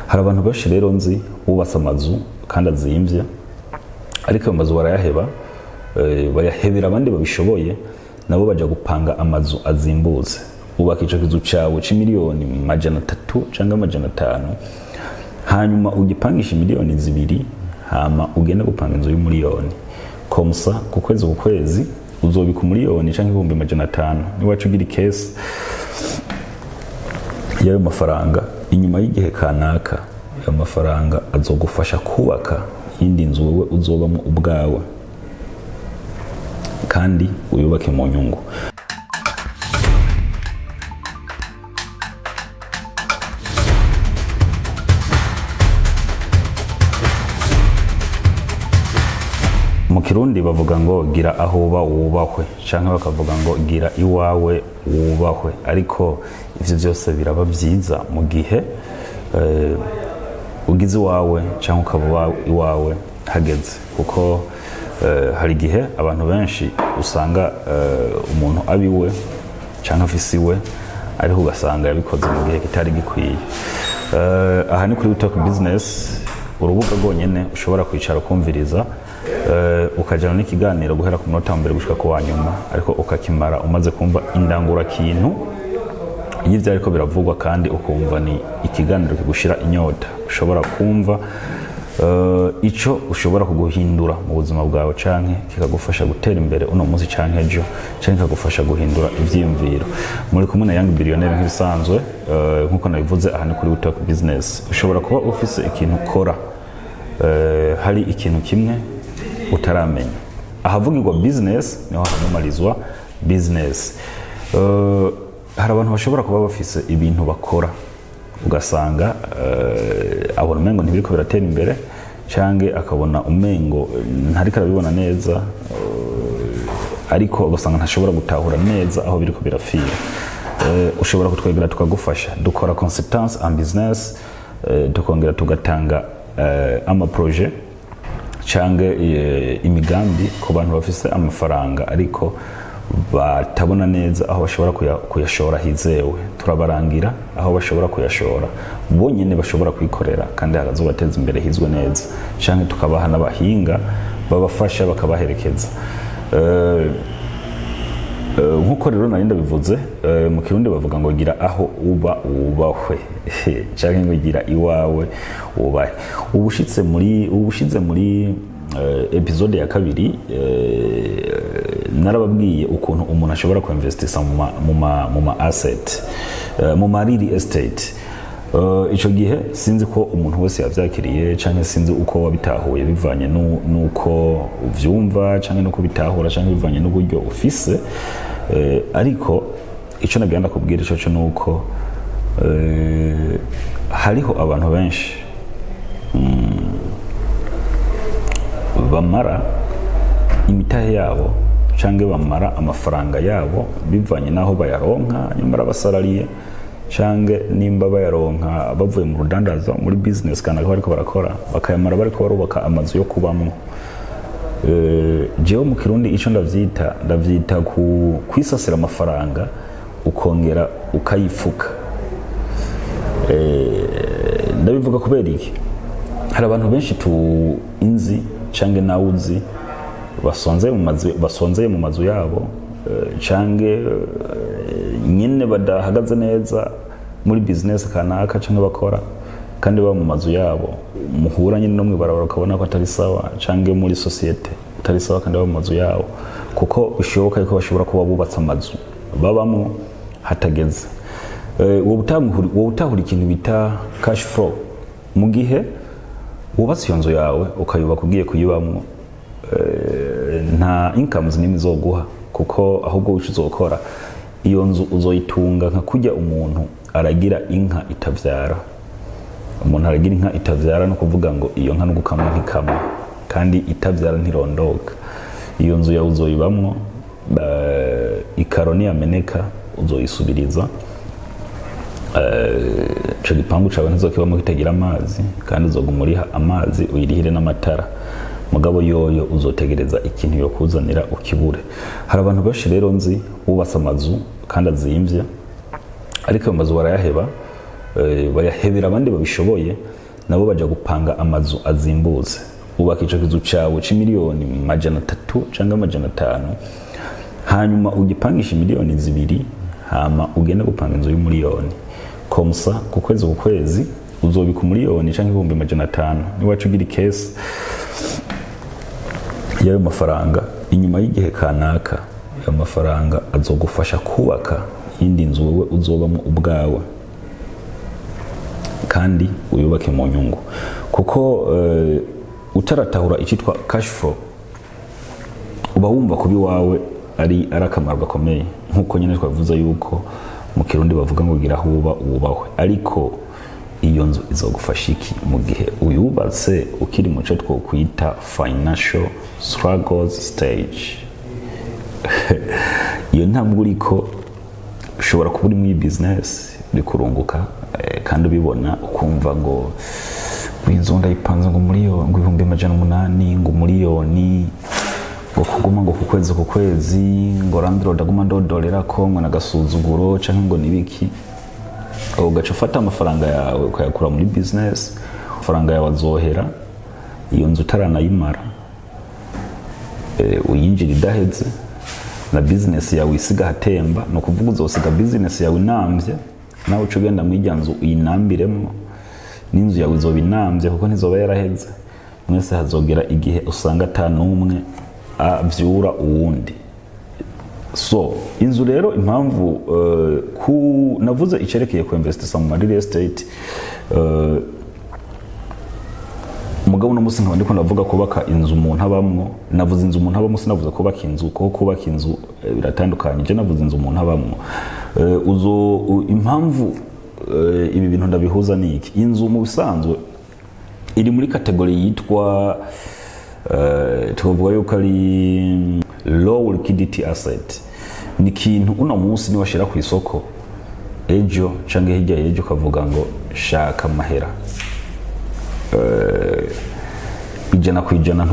Hari abantu benshi rero nzi bubatse amazu kandi azimvye, ariko ayo mazu barayaheba, bayahebera abandi babishoboye, nabo baja gupanga amazu azimbutse. Ubaka ico kizu cawe c'imiliyoni 300 canke 500, hanyuma ugipangisha miliyoni 2, hama ugende gupanga inzu y'umuliyoni. Comme ça, ku kwezi ku kwezi uzobika umuliyoni canke 500,000. Niwaca ugira ikesi y'ayo mafaranga, inyuma y'igihe kanaka ayo mafaranga azogufasha kubaka iyindi nzu wowe uzobamo ubwawe, kandi uyubake mu nyungu. Mu Kirundi bavuga ngo gira aho uba wubahwe, canke bakavuga ngo gira iwawe wubahwe. Ariko ivyo byose biraba vyiza mu gihe ugize iwawe canke ukaba uba iwawe hageze, kuko hari igihe abantu benshi usanga umuntu abiwe canke afise iwe, ariko ugasanga yabikoze mu gihe kitari gikwiye. Aha ni kuri Talk Business, urubuga rwonyene ushobora kwicara ukumviriza, ukajana n'ikiganiro guhera ku munota wa mbere gushika ku wa nyuma, ariko ukakimara umaze kumva indangurakintu y'ivyo ariko biravugwa, kandi ukumva ni ikiganiro kigushira inyota, ushobora kumva ico ushobora kuguhindura mu buzima bwawe, canke kikagufasha gutera imbere uno munsi canke ejo, canke kikagufasha guhindura ivyiyumviro. Muri kumwe na Young Billionaire nk'ibisanzwe. Nkuko nabivuze, aha ni kuri Talk Business. Ushobora kuba ufise ikintu ukora, hari ikintu kimwe utaramenya. Ahavugirwa business niho hanumalizwa business. Hari abantu bashobora kuba bafise ibintu bakora, ugasanga abona umengo ntibiriko biratera imbere, canke akabona umengo ntariko arabibona neza, ariko ugasanga ntashobora gutahura neza aho biriko birapfira. Ushobora kutwegera tukagufasha. Dukora consultance en business, tukongera tugatanga ama projet canke imigambi ku bantu bafise amafaranga ariko batabona neza aho bashobora kuyashora hizewe. Turabarangira aho bashobora kuyashora bonyene, bashobora kwikorera kandi hakazobateza imbere hizwe neza, canke tukabaha n'abahinga babafasha, bakabaherekeza. Nkuko rero nari ndabivuze, mu Kirundi bavuga ngo gira aho uba wubahwe, canke ngo gira iwawe wubahe. Ubushize muri episode ya kabiri, narababwiye ukuntu umuntu ashobora kuinvestisa mu ma asset, mu ma real estate. Ico gihe sinzi ko umuntu wese yavyakiriye, canke sinzi uko wabitahuye, bivanye nuko uvyumva canke nuko bitahura, canke bivanye n'uburyo ufise. Ariko ico nagira ndakubwira ico co nuko hariho abantu benshi bamara imitahe yabo canke bamara amafaranga yabo, bivanye n'aho bayaronka, nyamara basalariye canke nimba bayaronka bavuye mu rudandazo, muri business kanaka bariko barakora, bakayamara bariko barubaka amazu yo kubamwo. Jewe mu Kirundi ico ndavyita ku kwisasira amafaranga ukongera ukayifuka. Ndabivuga kubera iki? Hari abantu benshi tu inzi canke nawe uzi basonzeye mu mazu yabo, canke nyine badahagaze neza muri business kanaka canke bakora, kandi baba mu mazu yabo. Muhura nyine no mwibarabara ukabona ko atari sawa, canke muri societe atari sawa, kandi baba mu mazu yabo, kuko bishoboka yuko bashobora kuba bubatse amazu babamwo hatageze. Wowe utahura ikintu bita cash flow. Mu gihe wubatse iyo nzu yawe, ukayubaka ugiye kuyibamwo, nta incomes nini izoguha, kuko ahubwo wico uzokora, iyo nzu uzoyitunga nka kurya umuntu aragira inka itavyara. Umuntu aragira inka itavyara, no kuvuga ngo iyo nka no gukamwa ntikamwa, kandi itavyara ntirondoka. Iyo nzu yawe uzoyibamwo, ikaro niyameneka uzoyisubiriza. Ico gipangu cawe ntizokibamo kitagira amazi, kandi uzoguma uriha amazi, uyirihire n'amatara, mugabo yoyo uzotegereza ikintu yokuzanira ukibure. Hari abantu benshi rero nzi bubatse amazu kandi azimvye, ariko ayo mazu barayaheba. Bayahebera abandi babishoboye, nabo baja gupanga amazu azimbutse. Ubaka ico kizu cawe c'imiliyoni 300 canke 500, hanyuma ugipangisha miliyoni 2, hama ugende gupanga inzu y'umuliyoni. Comme ça, ku kwezi ku kwezi uzobika umuliyoni canke 500,000. Niwaca ugira ikesi y'ayo mafaranga, inyuma y'igihe kanaka ayo mafaranga azogufasha kubaka iyindi nzu wowe uzobamo ubwawe, kandi uyubake mu nyungu, kuko utaratahura icyitwa cash flow, uba wumva kuba iwawe ari akamaro gakomeye, nk'uko nyine twavuze yuko mu Kirundi bavuga ngo gira aho uba wubahwe. Ariko iyo nzu izogufasha iki mu gihe uyubatse ukiri mu cyo twokwita financial struggles stage? Iyo ntambwe uriko, ushobora kuba uri muri business, uri kurunguka, kandi ubibona, ukumva ngo inzu ndayipanze ngo miliyoni, ngo 800,000, ngo miliyoni, ngo kuguma ngo ku kwezi ku kwezi, ngo landlord aguma ndodorera ko ngo nagasuzuguro canke ngo nibiki. Ugaca ufata amafaranga yawe ukayakura muri business, amafaranga yawe azohera iyo nzu utaranayimara, uyinjira idaheze, na business yawe isiga ahatemba. Ni ukuvuga uzosiga business yawe inambye, nawe uca ugenda muri irya nzu uyinambiremo, n'inzu yawe izoba inambye kuko ntizoba yaraheze. Mwese hazogera igihe usanga ata n'umwe avyura uwundi. So inzu rero, impamvu ku navuze icerekeye ku investisa mu real estate, mugabo uno munsi nkaba ndiko ndavuga kubaka inzu umuntu abamwo. Navuze inzu umuntu abamwo, sinavuze kubaka inzu, kuko kubaka inzu biratandukanye. Je navuze inzu umuntu abamwo. Impamvu ibi bintu ndabihuza ni iki: inzu mu bisanzwe iri muri catégorie yitwa, twavuga yuko ari low liquidity asset. Ni ikintu uno munsi niwashira ku isoko ejo canke hirya y'ejo, ukavuga ngo shaka amahera, 100%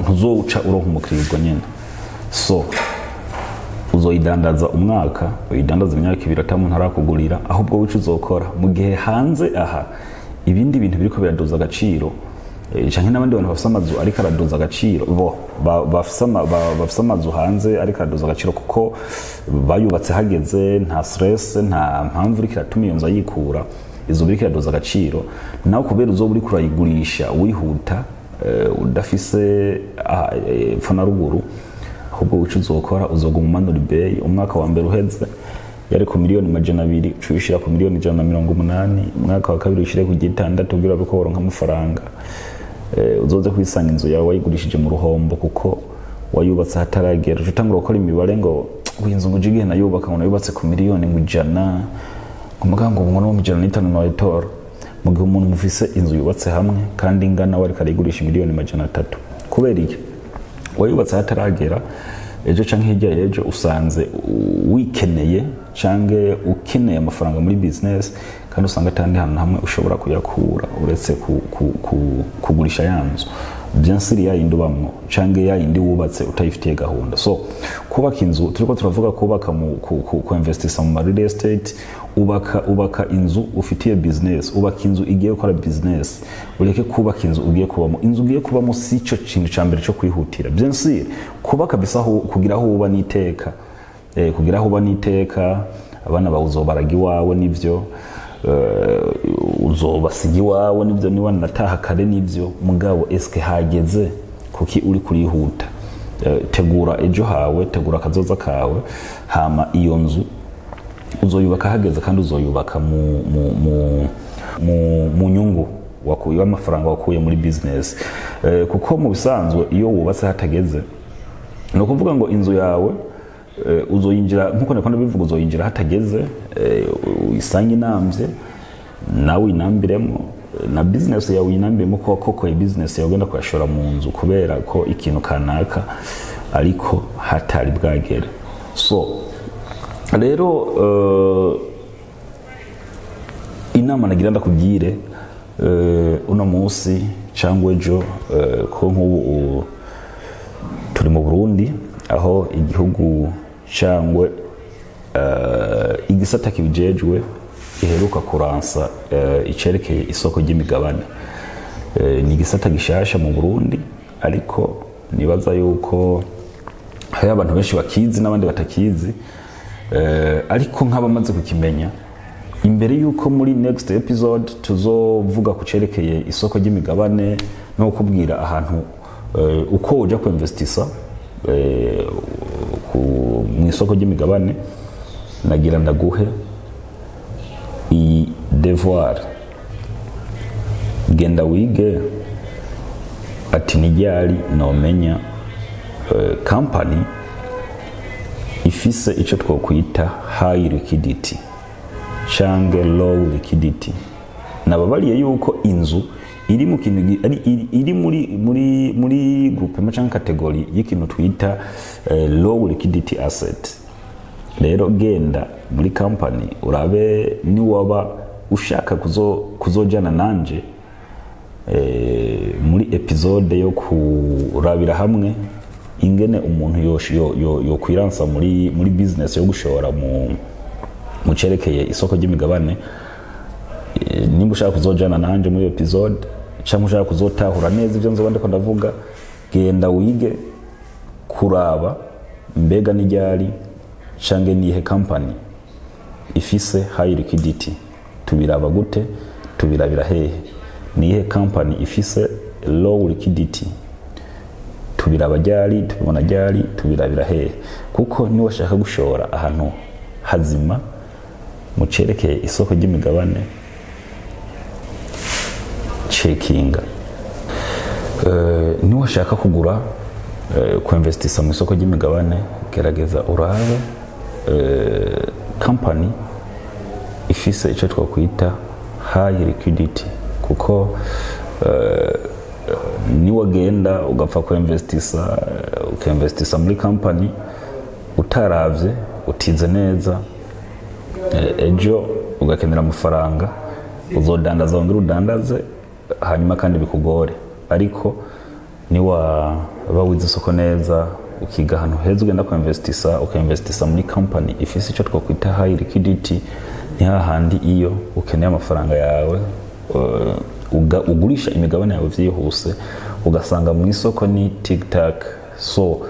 ntuzowuca uronka umukiriya ubwo nyene. So uzoyidandaza umwaka, uyidandaza imyaka 2, ata muntu arakugurira. Ahubwo wica uzokora mu gihe hanze aha ibindi bintu biriko biraduza agaciro, canke n'abandi bantu bafise amazu ariko araduza agaciro, bo bafise amazu hanze ariko araduza agaciro kuko bayubatse hageze, nta stress, nta mpamvu iriko iratuma iyo nzu ayikura, izo biriko iraduza agaciro. Nawe kubera uzoba uriko urayigurisha wihuta, udafise epfo na ruguru, ahubwo wica uzokora, uzoguma umanura ibeyi. Umwaka wa mbere uheze yari ku miliyoni 200, uca uyishira ku miliyoni 180. Umwaka wa kabiri uyishire ku gitandatu, kugira urabe ko woronka amafaranga. Uzoze kwisanga inzu yawe wayigurishije mu ruhombo kuko wayubatse hataragera. Uca utangura gukora imibare ngo inzu ngo igihe nayubaka, ngo nayubatse ku miliyoni ngo 100, ngo muga ngo ubu ngo 105 nayitora, mu gihe umuntu mufise inzu yubatse hamwe kandi ingana we ariko arayigurisha miliyoni 300. Kubera iki? Wayubatse hataragera. Ejo canke hirya y'ejo usanze wikeneye canke ukeneye amafaranga muri business, kandi usanga atandi hantu hamwe ushobora kuyakura uretse kugurisha ya nzu, bien sûr ya yindi ubamwo canke ya yindi wubatse utayifitiye gahunda. So kubaka inzu, turiko turavuga kubaka mu ku investisa mu real estate. Ubaka inzu ufitiye business, ubaka inzu igiye gukora business, ureke kubaka inzu ugiye kubamo. Inzu ugiye kubamo si cyo kintu ca mbere cyo kwihutira. Bien sûr, kubaka bisa kugira aho uba n'iteka, kugira aho uba n'iteka, abana bawe uzobaraga iwawe nivyo, uzobasiga iwawe nivyo, niba nataha kare nivyo. Mugabo eske hageze? Kuki uri kurihuta? Tegura ejo hawe, tegura akazoza kawe, hama iyo nzu uzoyubaka hageze, kandi uzoyubaka mu nyungu wakuye, amafaranga wakuye muri business. Kuko mu bisanzwe iyo wubatse hatageze, ni ukuvuga ngo inzu yawe uzoyinjira, nkuko niko ndabivuga, uzoyinjira hatageze, uyisange inambye, nawe uyinambiremo, na business yawe uyinambiremo, ko koko business yawe ugenda kuyashora mu nzu kubera ko ikintu kanaka ariko hatari bwagere. So rero inama nagira ndakubwire uno munsi cyangwa ejo, ko nk'ubu turi mu Burundi, aho igihugu cyangwa igisata kibijejwe iheruka kuransa icerekeye isoko ry'imigabane. Ni igisata gishasha mu Burundi, ariko nibaza yuko hari abantu benshi bakizi n'abandi batakizi, ariko nk'abamaze kukimenya, imbere yuko muri next episode tuzovuga ku cerekeye isoko ry'imigabane no kukubwira ahantu uko uja kuinvestisa mu isoko ry'imigabane, nagira ndaguhe iyi devoir: genda wige ati ni ryari nomenya company ifise ico twokwita high liquidity canke low liquidity. Nababariye yuko inzu iri mu kintu iri muri groupement canke category y'ikintu twita low liquidity asset. Rero genda muri company urabe, niwaba ushaka kuzojana nanje muri episode yo kurabira hamwe ingene umuntu yo kwiransa muri business yo gushora mu cerekeye isoko ry'imigabane, nimba ushaka kuzojana nanje muri episode cyangwa ushaka kuzotahura neza ibyo nzoba ndiko ndavuga, genda wige kuraba mbega n'iryari cange nihe company ifise high liquidity, tubiraba gute, tubirabira hehe, nihe company ifise low liquidity, tubiraba ryari, tubibona ryari, tubirabira hehe? Kuko niba washaka gushora ahantu hazima mu cerekeye isoko ry'imigabane, cekinga. Niba washaka kugura, kuinvestisa mu isoko ry'imigabane, gerageza urabe company ifise icyo twakwita high liquidity, kuko niwagenda ugapfa kuinvestisa, ukinvestisa muri company utaravye, utize neza, ejo ugakenera amafaranga, uzodandaza, wongere udandaze, hanyuma kandi bikugore. Ariko niwaba wize isoko neza, ukiga ahantu heza ugenda kuinvestisa, ukainvestisa muri company ifise icyo twakwita high liquidity, ni hahandi iyo ukeneye amafaranga yawe, ugurisha imigabane yawe vyihuse, ugasanga mu isoko ni tic tac. So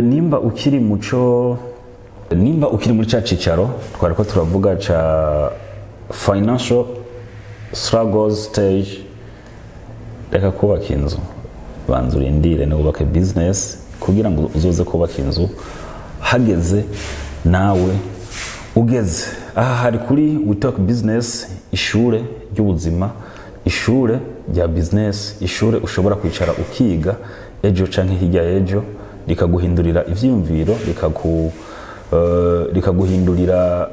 nimba ukiri muco, nimba ukiri muri ca cicaro twariko turavuga ca financial struggles stage, reka kubaka inzu, banza urindire niwubake business kugira ngo uzoze kubaka inzu hageze nawe ugeze aha. Hari kuri We Talk Business, ishure ry'ubuzima, ishure rya business, ishure ushobora kwicara ukiga ejo canke hirya y'ejo rikaguhindurira ivyiyumviro, rikaguhindurira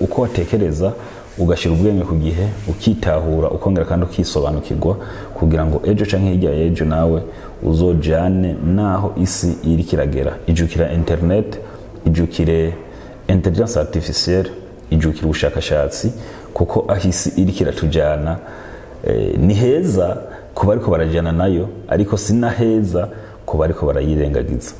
uko watekereza, ugashyira ubwenge ku gihe, ukitahura, ukongera kandi ukisobanukirwa, kugira ngo ejo canke hirya y'ejo nawe uzojane naho isi iriko iragera. Ijukira internet, ijukire intelligence artificielle, ijukire ubushakashatsi, kuko aho isi iriko iratujana ni heza ku bariko barajana nayo, ariko si na heza ku bariko barayirengagiza.